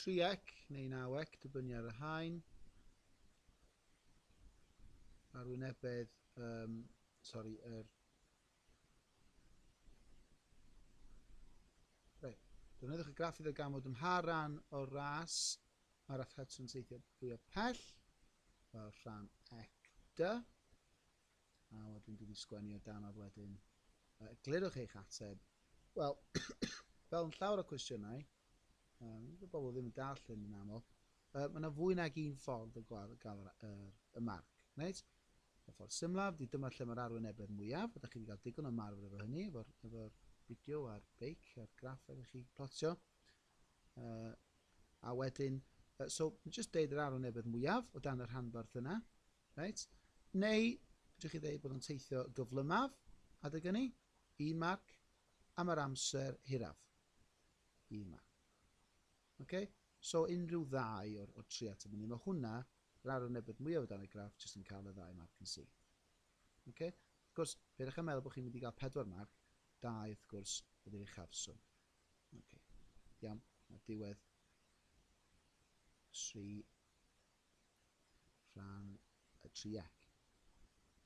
3 ec neu 9 ec, dibynnu ar y haen. Arwynebedd, sori, yr... Reit, defnyddiwch y graff i ddarganfod ym mha ran o'r ras mae'r athletwr yn teithio fwyaf pell, fel rhan ec dy. A wedyn dwi wedi sgwennu o danodd wedyn. Glirwch eich ateb. Wel, fel yn llawer o cwestiynau, y bobl ddim yn darllen yn aml, mae yna fwy nag un ffordd o gael y marc. Reit? Y ffordd symlaf, di dyma lle mae'r arwynebedd mwyaf, a da chi wedi cael digon o ymarfer efo hynny, efo fideo a'r beic a'r graff ydych chi plotio. A wedyn, so, just deud yr arwynebedd mwyaf o dan y rhanbarth yna, reit? Neu, ydych chi ddeud bod o'n teithio gyflymaf adeg hynny, un marc, am yr amser hiraf, un marc. Okay? So unrhyw ddau o'r tri ateb hynny, mae hwnna, yr arwynebedd mwyaf o dan y graff, jyst yn cael y ddau marc yn syth. Okay? Wrth gwrs, pe ydych chi'n meddwl bod chi'n mynd i gael 4 marc, 2 wrth gwrs ydy'r uchafswm. Okay. Iawn, mae diwedd 3 rhan y 3 ec.